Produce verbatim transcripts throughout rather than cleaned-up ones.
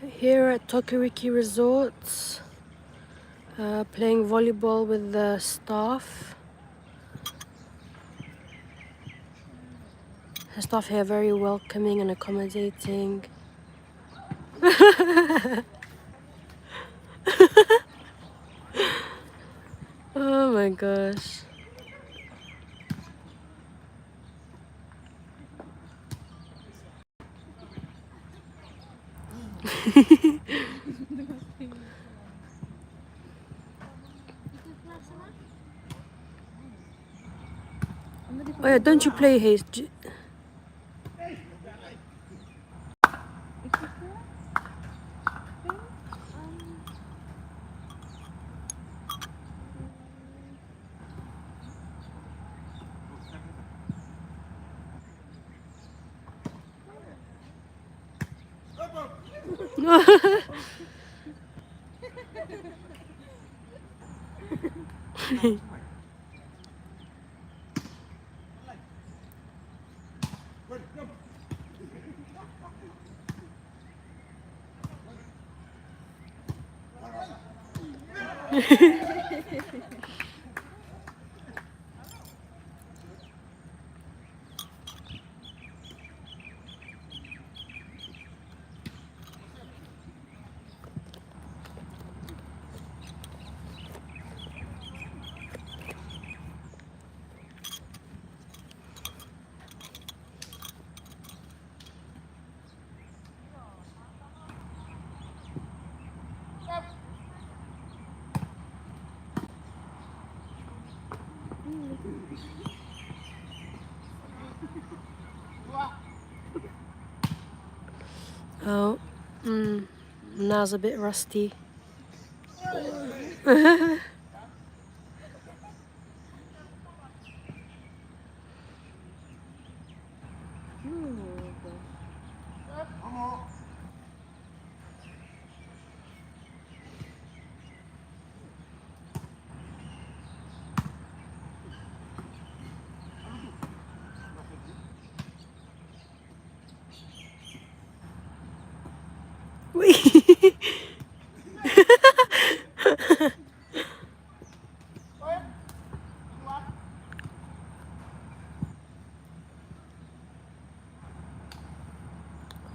Here at Tokeriki Resorts, uh, playing volleyball with the staff. The staff here are very welcoming and accommodating. Oh my gosh. Oh yeah, don't you play, Hayes? J- Oh, mm, Na's a bit rusty.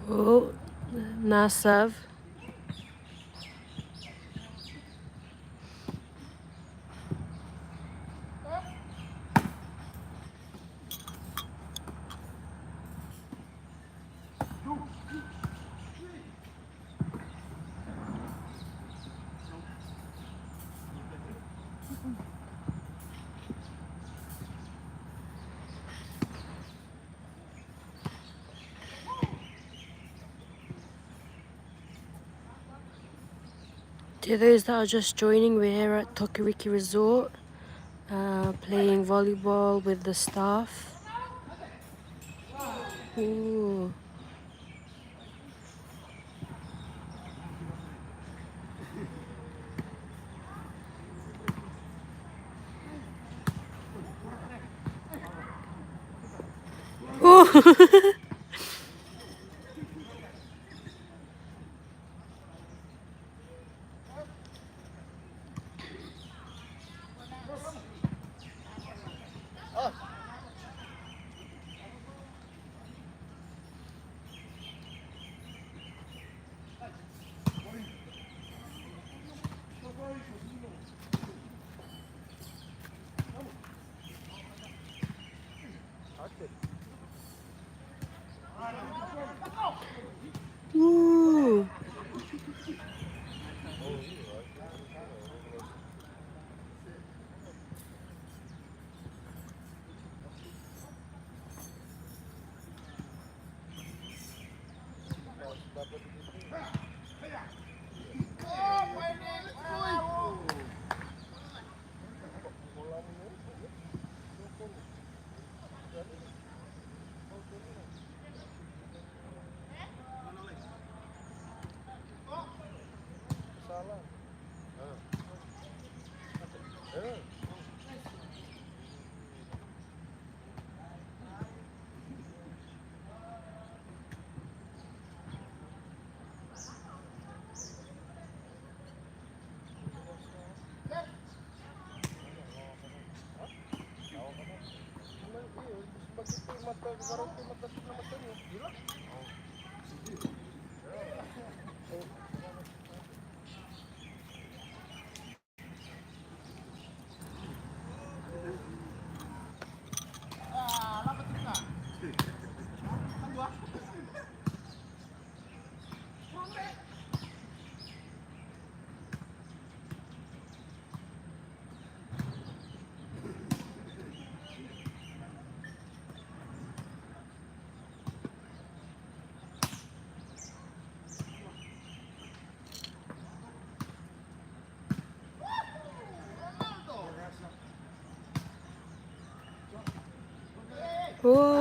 Oh, nice serve. To those that are just joining, we're here at Tokeriki Resort, uh, playing volleyball with the staff. Ooh. Ooh. Ooh. Oh.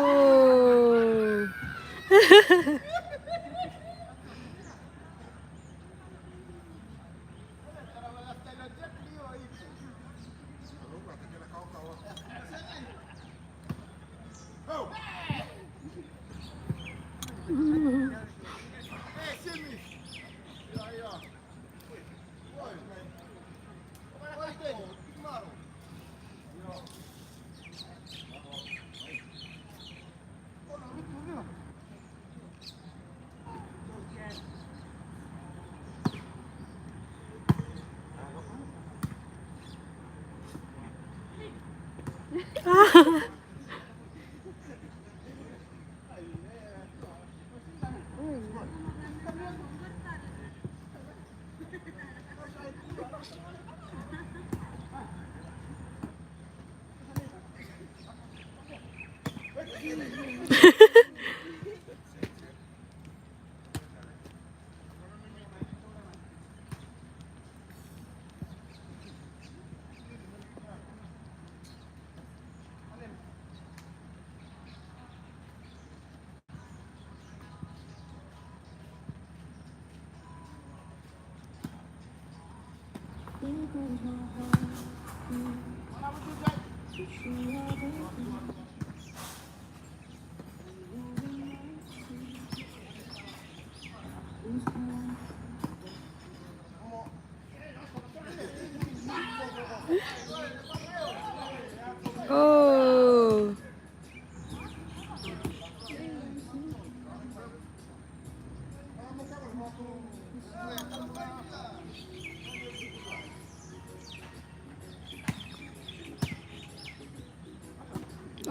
Oh.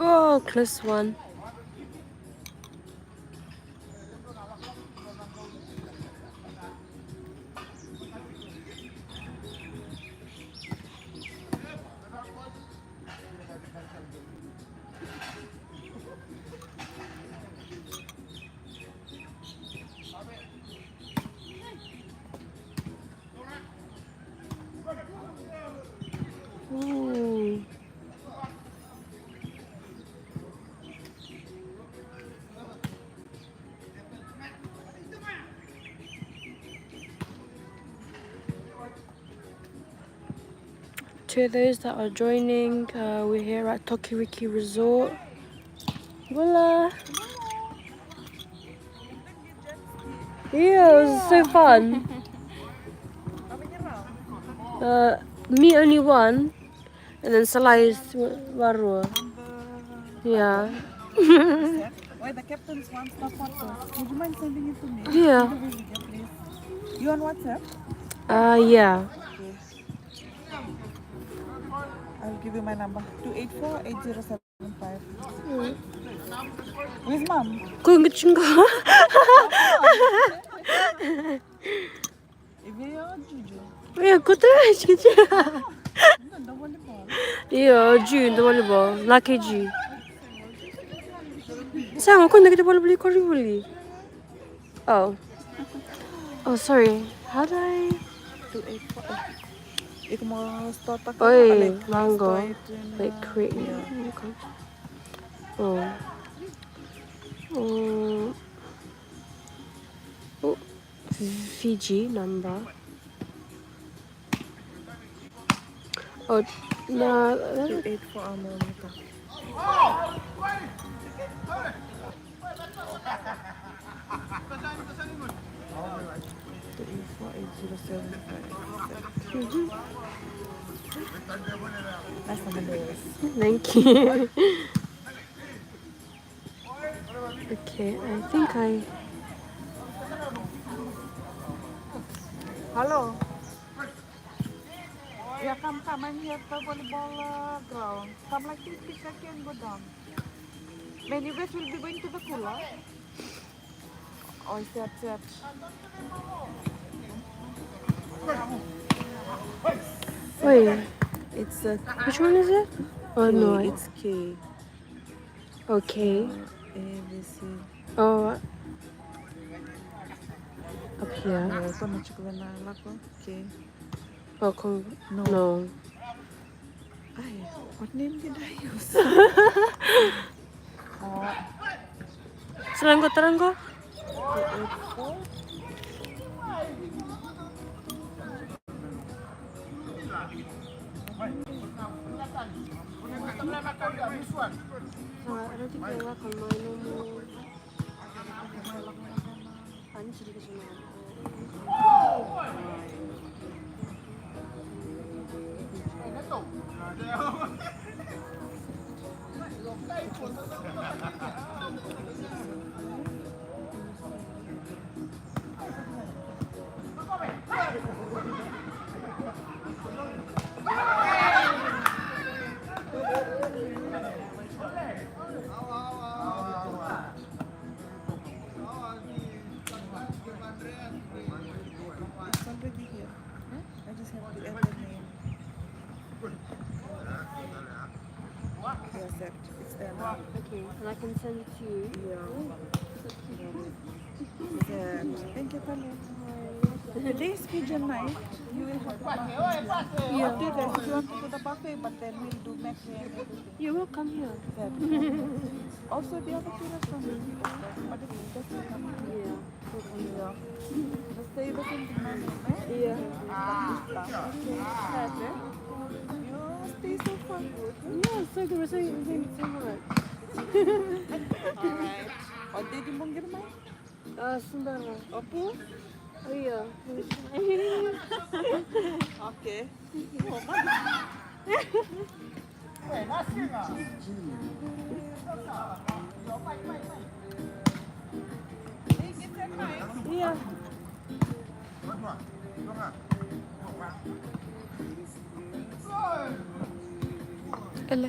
Oh, close one. Ooh. To those that are joining, uh, we're here at Tokiriki Resort. Voila! Yeah, it was so fun. Uh, me only one, and then Salai is varua. Yeah. Why the captain's one stop photo? Would you mind sending it to me? Yeah. Individually, please. You on WhatsApp? Uh, yeah. Okay. I'll give you my number. Two eight four eight zero seven five. Mm. Where's mom? Ko qo tiko. E vei o Juju? E, ko tara tiko. Io, Ju, da volleyball. Lucky Ju. Sega, ko na qai volleyball i koronivuli. Oh. Oh, sorry. How do I? Two eight four. Iko mo start taka. Oi, mango. Wait, create. Okay. Oh. Oh. Oh. Fiji number. Oh, na. Two eight four amo mita. Two eight four eight zero seven five. Mhm. That's the number. Thank you. I think I. Hello. Yeah, come, come. I'm here at the volleyball uh, ground. Come like this, picture can go down. Man, you guys will be going to the cooler. Oh, set, set. Wait, it's a. Which one is it? Oh no, it's K. Okay. A B C. Oh. Up here. Yeah, ito na tiko na lako. Okay. Oh, con- no. No. Ai, what name did I use? Oh. Tarango, tarango. It's already here. I just have to add the name. Yes, sir. It's there now. Okay, and I can send it to you. Yeah. Sir, thank you, Tale. Today is Fijian night. You will have the buffet. Yeah. After that, if you want to do the buffet, but then we'll do mackerel and everything. You will come here. Sir. Also, the other two restaurants will be open, but it's just to come here. Yeah. Iya. Just say the same thing, my name, eh? Iya. Bautista. Okay. Sir, eh? You stay so far, good. Yeah, so good. We're saying the same thing. All right. O Daddy mo qiri mai? Ah, Sundara. O Pu? Iya. Okay. Ia. Ele.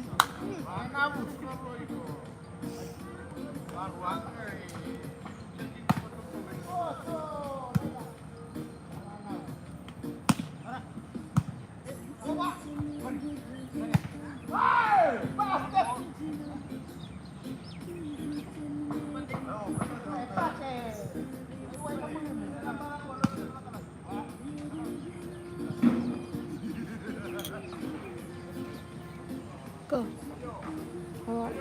Go. All right.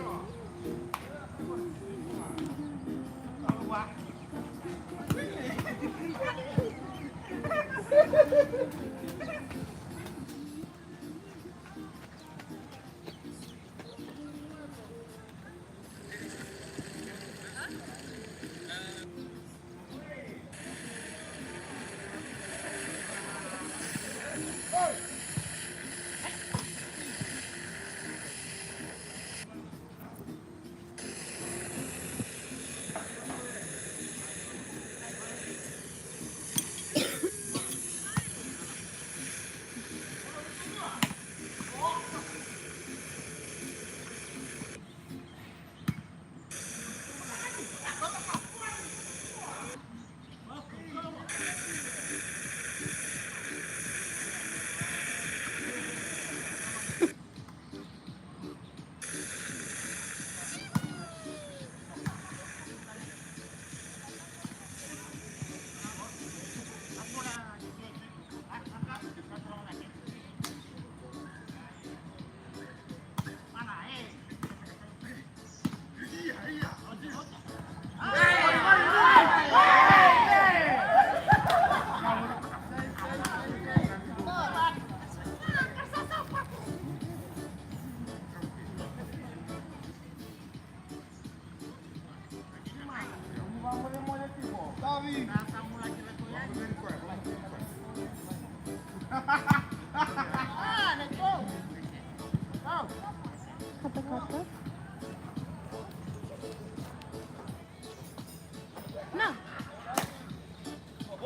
Kata, kata.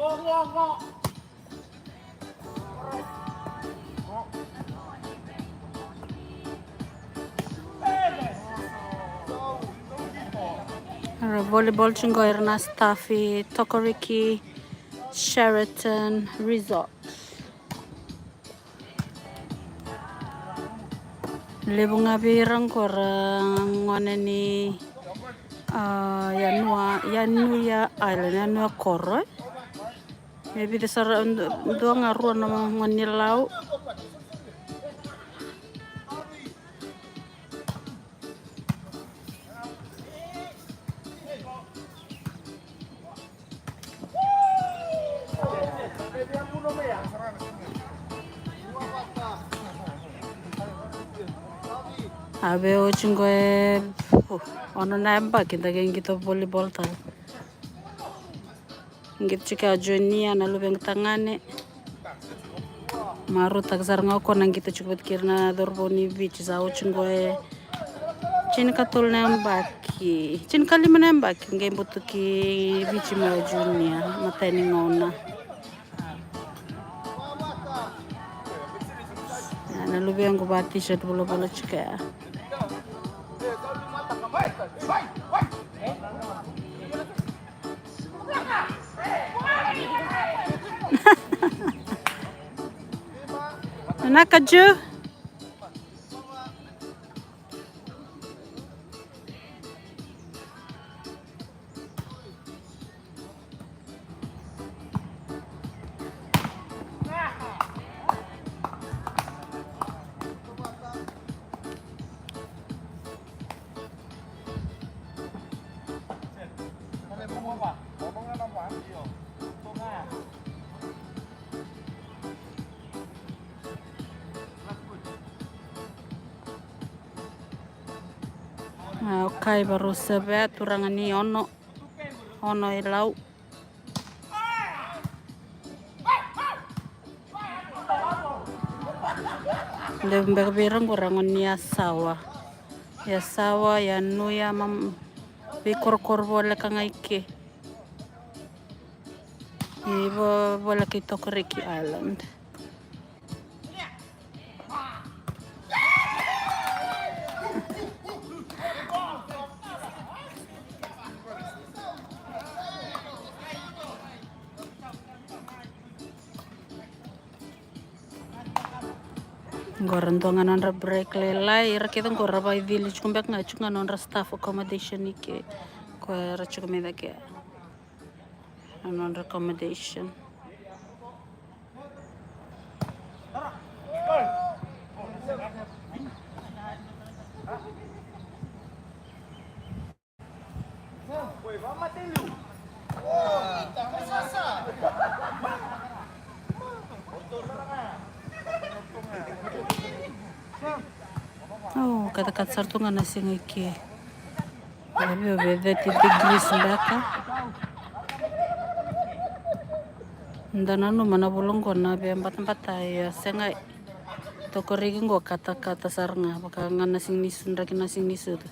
Era volleyball tiko qo ira na staff i Tokoriki Sheraton Resort. Levu ga vei ira qo ra gone ni, ah, Yanuya, Yanuya Island, Yanuya Koro, eh? Me vica sara, dua ga rua na gone ni Lau. A vei oti qo e, oh, ono na yabaki da qai qito volleyball tale. Qito tiko a Junior na luvequ tagane. Marautaka sara ga o koya na qito tiko vata kei ira na cauravou ni Viti, sa oti qo e tinikatolu na yabaki, tinikalima na yabaki qai butuki Viti mai o Junior, matai ni gauna. Na luvequ va t-shirt volavola tiko ya. Vinaka Ju. A, okay, varau sevea, turaga ni Ono. Ono i Lau. Levu beka vei ira qo ra gone ni Yasawa. Yasawa, Yanuya, mam-, veikorokoro voleka ga i ke. I vo-, voleka i Tokoriki Island. Qo ra dua ga nodra break lailai, ira kece qo ra vakaicili tiko beka ga, tiko ga nodra staff accommodation i ke. Ko era tiko mai cake. Na nodra accommodation. Au katakata sara tu ga na siga i ke. Veve o veve thirty degrees beka. Da nanuma na vula qo na via batabata, ia sega. Tokoriki qo katakata sara ga, vaka ga na siga ni sucu, draki na siga ni sucu.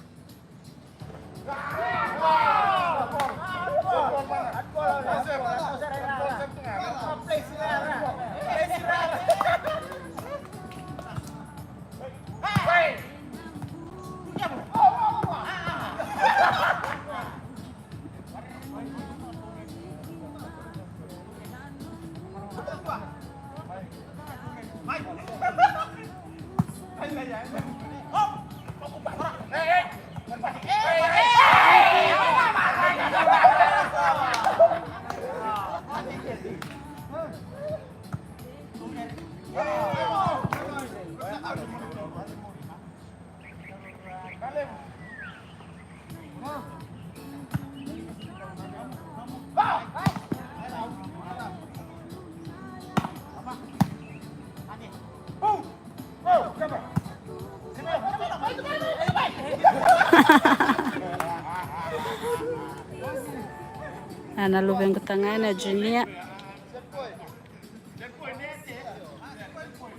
A, na luvequ tagane o Junior.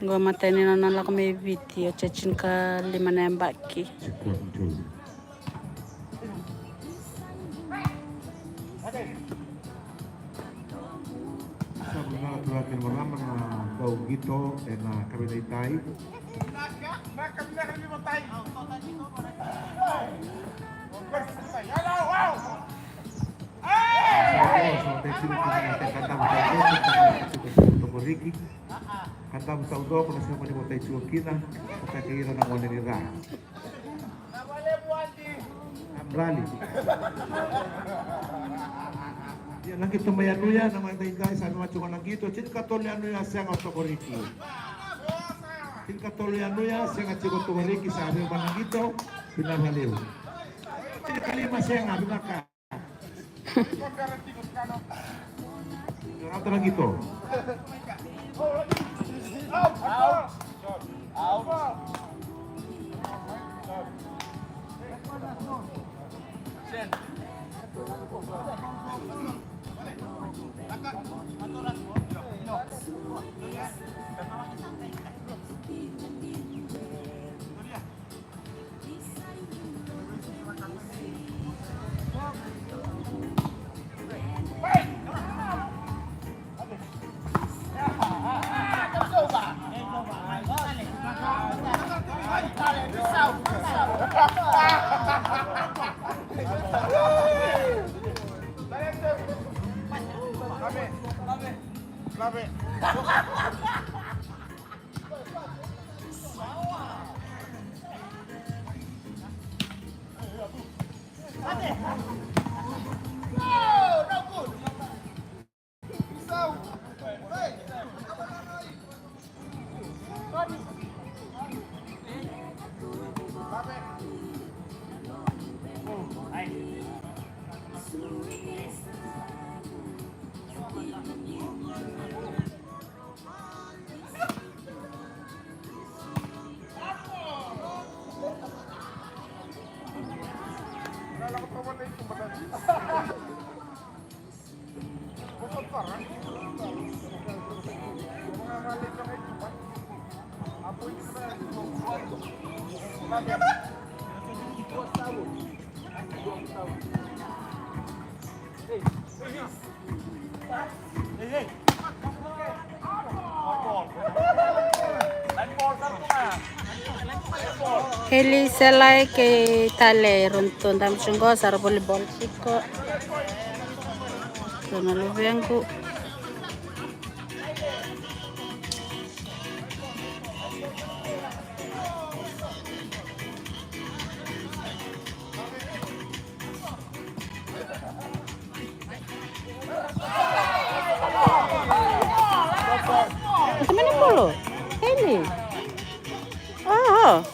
Qo matai ni nona lako mai Viti, oti e tinikalima na yabaki. Second two. Turaga kei na marama na dau qito ena kavenaitai. Sa dau tiko kina na Kadavu taucoko, Kadavu taucoko na sega ni votai tiko kina, vata kei ira na gone ni ra. Rali. Ia na qito mai Yanuya na mada i qai sa mai tiko na qito, tinikatolu Yanuya sega o Tokoriki. Tinikatolu Yanuya sega tiko o Tokoriki sa vei mana qito, vinaka levu. Tinikalima sega, vinaka. Rata na qito. Heli, Selai kei Tale, rau tu damu tiko qo, sa ra volleyball tiko. Rau na luvequ. Ata mai na bolo. Heli. Oh, oh.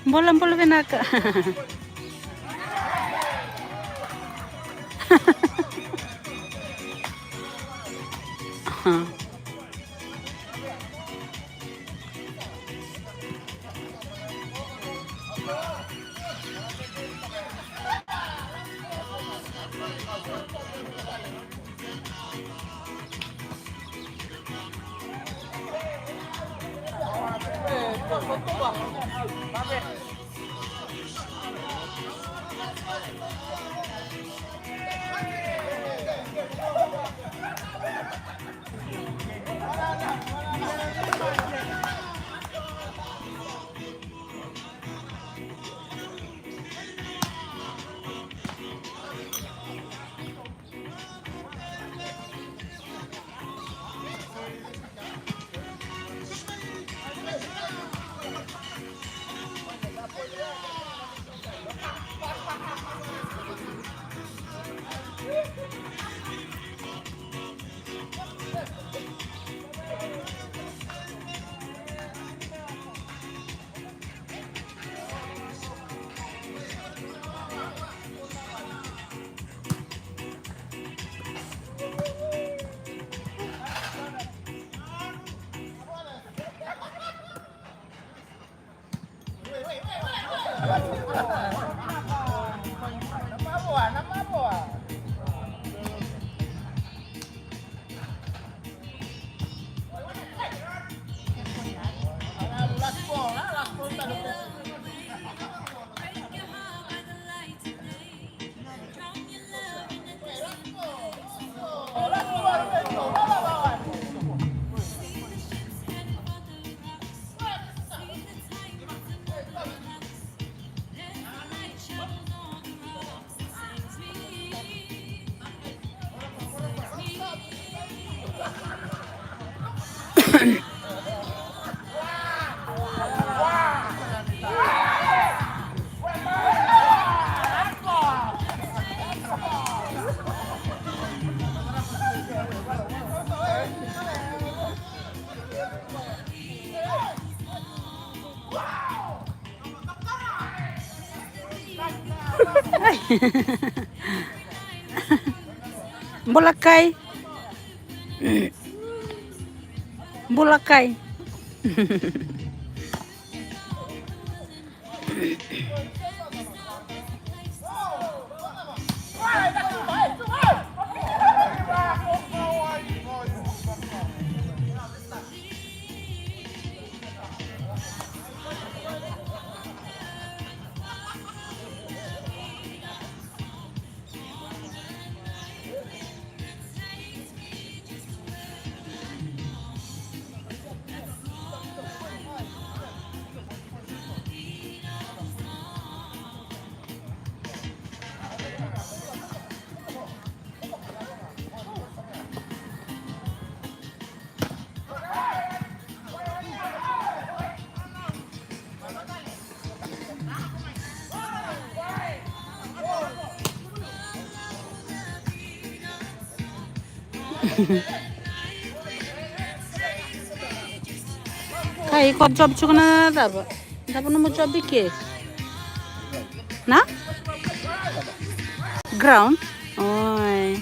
Bula, bula vinaka. Bula kai. Bula kai. Kai, iko job tiko na cava? Cava nomu job i ke? Na? Ground? Oi.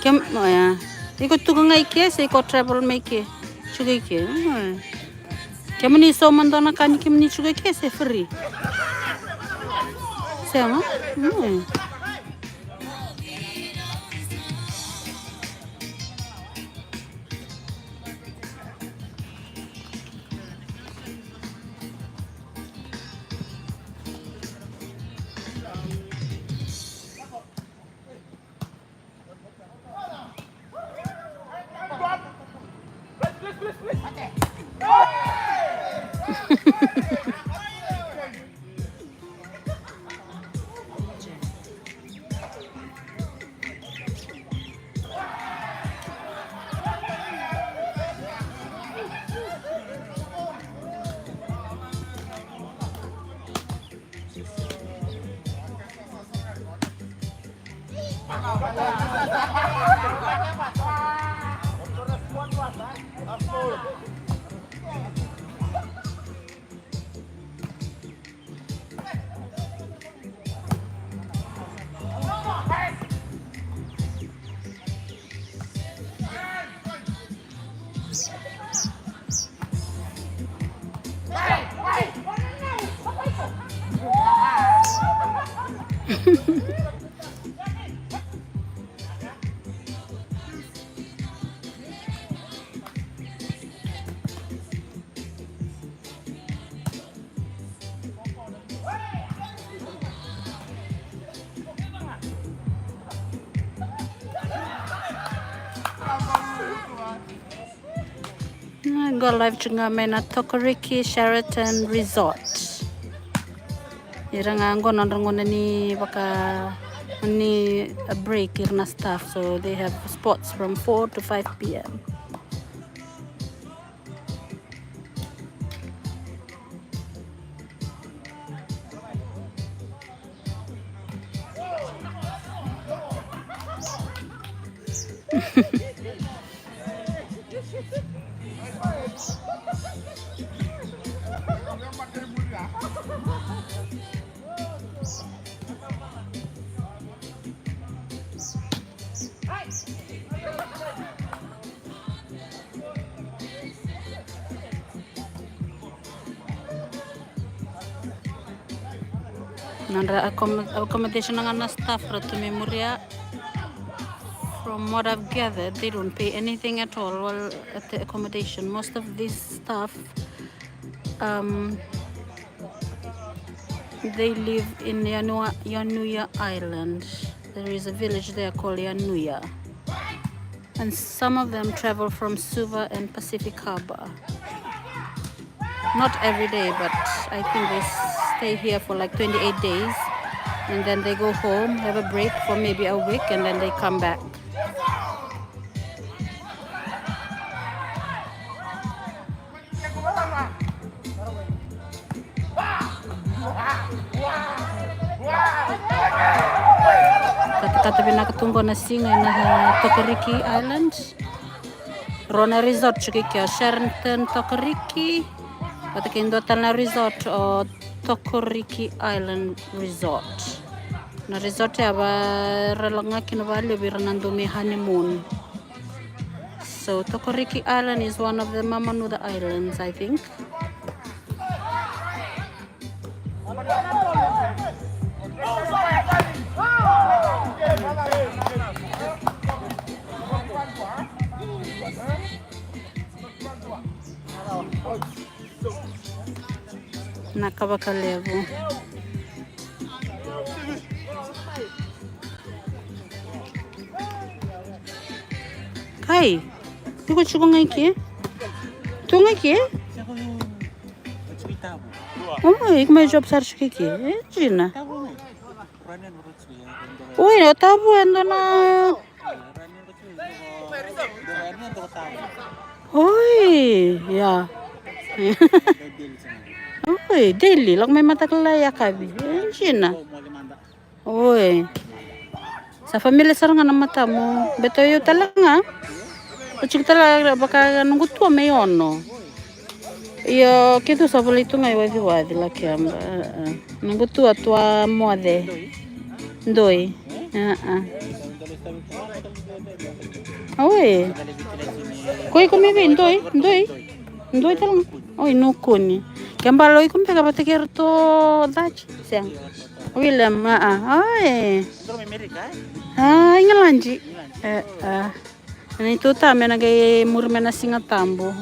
Kem, oya. Iko tuka ga i ke, se iko travel mai ke? Tiko i ke. Oi. Kemuni sauma dua na ka ni kemuni tiko i ke se free? Sega? Mm. Qo live tiko ga mai na Tokoriki Sheraton Resort. Ira ga qo nodra gauna ni vaka ni a break ira na staff, so they have spots from four to five p.m. Nodra accom- accommodation ga na staff ra tu mai muria. From what I've gathered, they don't pay anything at all while at the accommodation. Most of these staff, um, they live in Yanua- Yanuya Island. There is a village there called Yanuya. And some of them travel from Suva and Pacific Harbour. Not every day, but I think they stay here for like twenty-eight days. And then they go home, have a break for maybe a week, and then they come back. Katakata vinaka tu qo na siga ena Tokoriki Island. Rua na resort tiko i kea, Sheraton Tokoriki vata kei dua tale na resort o Tokoriki Island Resort. Na resort ya va ra laga kina valevu ira na dau mai honeymoon. So Tokoriki Island is one of the Mamanuca Islands, I think. Na ka vakalevu. Kai, tiko tiko ga i ke? Tu ga i ke? Oi, iko mai job sara tiko i ke? E, dina. Oi, o Tavu e dua na. Oi, ia. Oi, daily, lako mai mataka lailai yakavi. E, dina. Oi. Sa familia sara ga na matamu. Baleta o iko tale ga. O tiko tale ga vaka noqu tua mai Ono. Io, keitou sa volai tu ga i Waciwaci, Lakeba. Noqu tua, tua moce. Doi. Oi. Ko iko mai vei? Doi, doi. Doi tale ga. Oi, Nukuni. Keba, o iko beka vata kei iratou Caci? Sega. William, a, a. Oi. A, Igiladi. E, a. Ni tu ta me na qai muri me na Siga Tabu.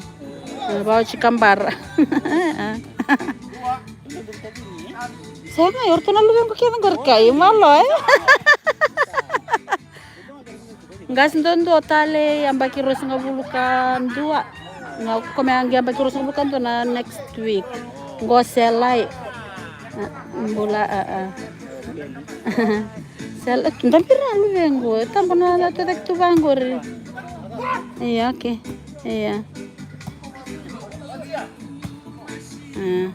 E, vauci kabara. Sega, o ratou na luvequ kece qori kai, malo, e? Qase duadua tale, yabaki ruasagavulu ka dua. Na kome a qai yabaki ruasagavulu ka dua na next week. Qo Selai. A, bula, a, a. Selai, da bira luvequ. Tabu na, na tu cake tu vaqori. Ia, okay. Ia. A.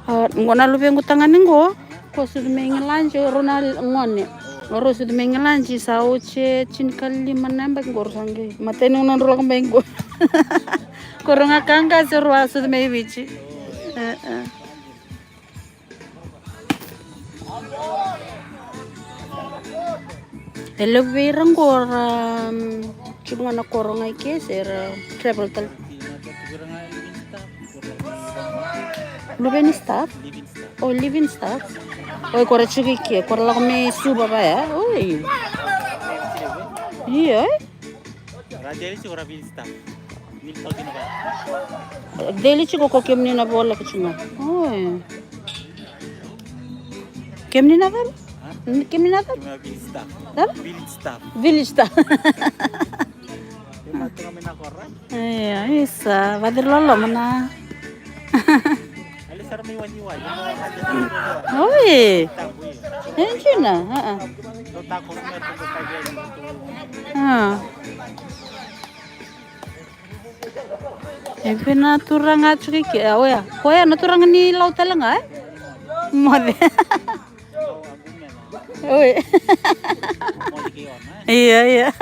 A, qo na luvequ tagane qo. Ko sucu mai Igiladi, o rau na gone. O rau sucu mai Igiladi, sa oti e tinikalima na yabaki qo rau sa qai. Matai ni gauna rau lako mai qo. Ko rau ga ka qase rau a sucu mai Viti. E, e. E levu vei ira qo ra, mm, tiko ga na koro ga i ke se ra travel tale. Luve ni staff? O, living staff. Oi, ko ra tiko i ke, ko ra lako mai Suva vaya. Oi. Io, e? Deli tiko ko kemuni na vola ko tiko. Oi. Kemuni na cava? Kemuni na cava? Cava? Village staff. Ia, isa, vaciri loloma na. Oi. E dina, a. A. E vina turaga tiko i ke, a, oya. Koya na turaga ni lau tale ga, e? Moce. Oi. Ia, ia.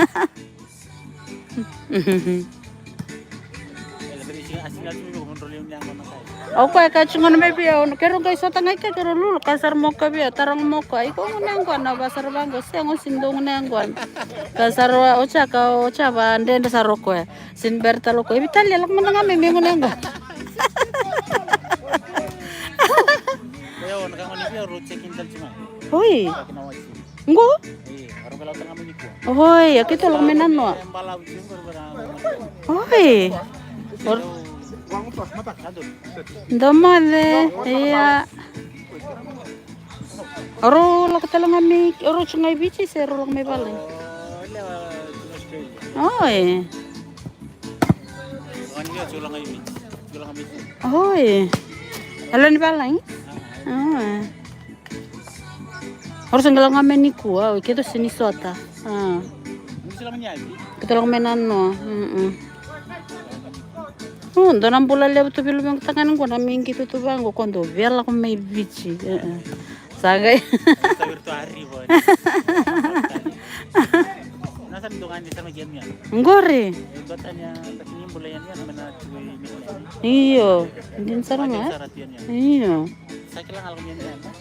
O koya ka tiko gona mai vei au, keirau qai sota ga i ke, keirau lulu, ka sara mo koya vei au, taroga mo koya, iko gone yaqona? Au vasara vaqo, sega, au sega ni dou gone yaqona. Ka sara, o ca ka, o ca va dredre sara o koya. Sega ni bera tale o koya, e Vitalia, lako mada ga mai, me gone yaqona. Oi. Qo? Oi, a keitou lako mai nanoa. Oi. Dou moce, ia. O rau lako tale ga mai, o rau tiko ga i Viti se rau lako mai valagi? Oi. Oi. Alo ni valagi? Oi. O rau sa qai lako ga mai nikua, o keitou sega ni sota. A. Keitou lako mai nanoa. Mm-mm. O, dua na bula levu tu vei luvequ tagane qo, na mai qito tu vaqo, ko dau via lako mai Viti. E, e. Sa qai. Qori. Io, dina sara ga. Io.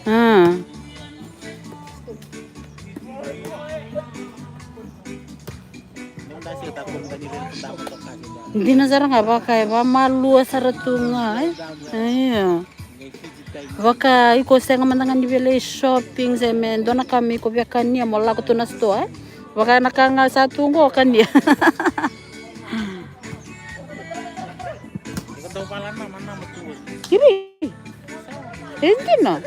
A. Dina sara ga, vaka e vamalua sara tu ga, e? Io. Vaka iko sega mada ga ni via lai shopping se me dua na ka me iko via kania mo lako tu na sitoa, e? Vaka na ka ga sa tu qo, kania. Iri. E dina.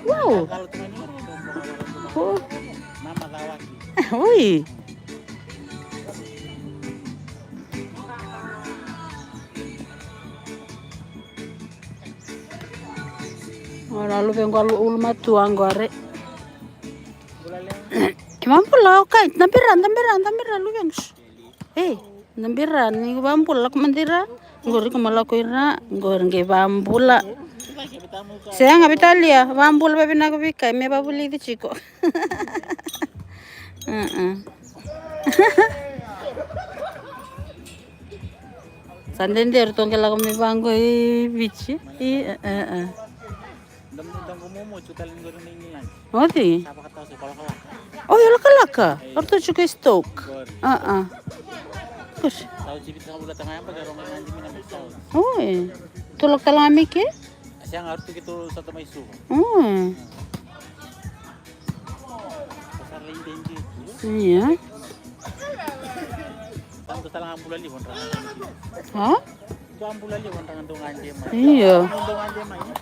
Wow. O. Oi. O na luvequ a ulumatua qori. Ke ma bula, okay. Dabera, dabera, dabera luvequ. Ei, dabera, ni vabula, lako mada i ra. Qori ko ma lako i ra, qori qai vabula. Sega, Vitalia, vabula vavinaka vei kai, me vavulici tiko. Sa dede ratou qai lako mai vaqo i Viti. Oti. Oi, o lakalaka. O ratou tiko i Stoke. A, a. Oi. Tou lako tale ga mai ke? Oi. Ia. A? Io.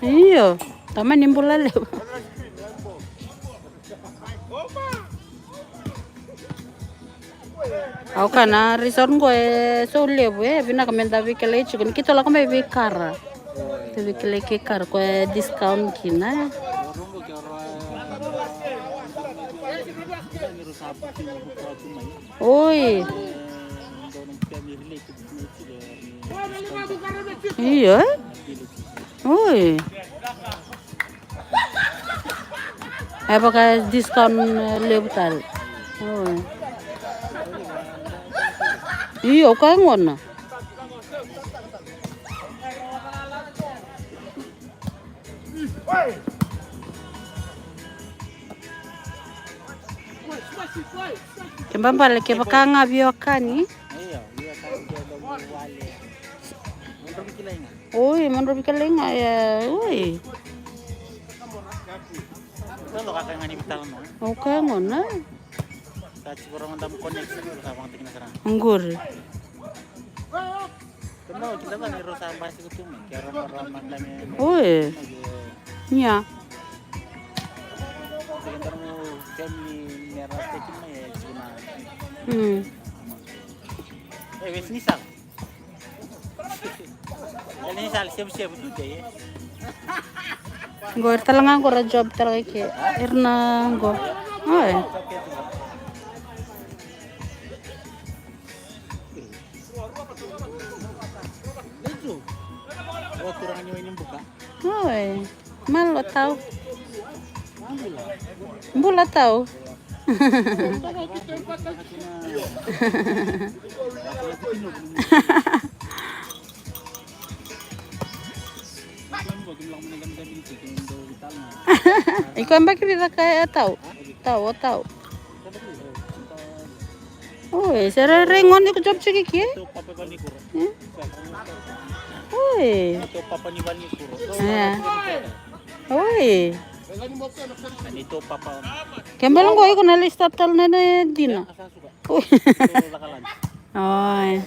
Io. Tamani bula levu. Au kaya na resort qo e so levu, e vinaka meda veikilai tiko ni keitou lako mai veikara. Keitou veikilai kei kara, ko e discount kina, e. Oi. Io, e? Oi. E vaka discount, e, levu tale. Oi. Io, ka gona. Ke babale, kevaka ga veiwekani. Oi, mo drau veikilai ga, e, oi. Talo ka kai ga ni vitala no. O kaya gona. Sa tiko rogo da mo connection, sa vakatikina sara. Oqori. Kemau, kita vani ro sa basi ko tu me, kera mara na kame. Oe. Nia. Kita mo kemi mera teki me, e, tina. Hmm. E, wes ni sal. Ele ni sal, sebu, sebu tu te, e. Qo era tala ga qo ra job tala ga i ke. Era na qo. Oi. Oi. Malo tau. Bula tau. Iko baki vica ka e tau. Tau, o tau. Oi, se rairai gone ko job tiko i ke? Oi. E. Oi. Ke bala qo iko na lai start tale na, na dina. Oi. Oi.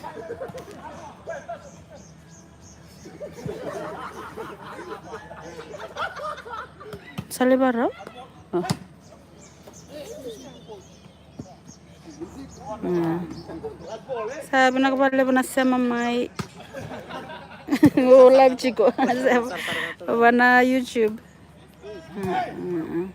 Sa lai varau? O. Mm. Sa vinaka vakalevu na sema mai. O live tiko. Sema. Va na YouTube. Mm, mm, mm.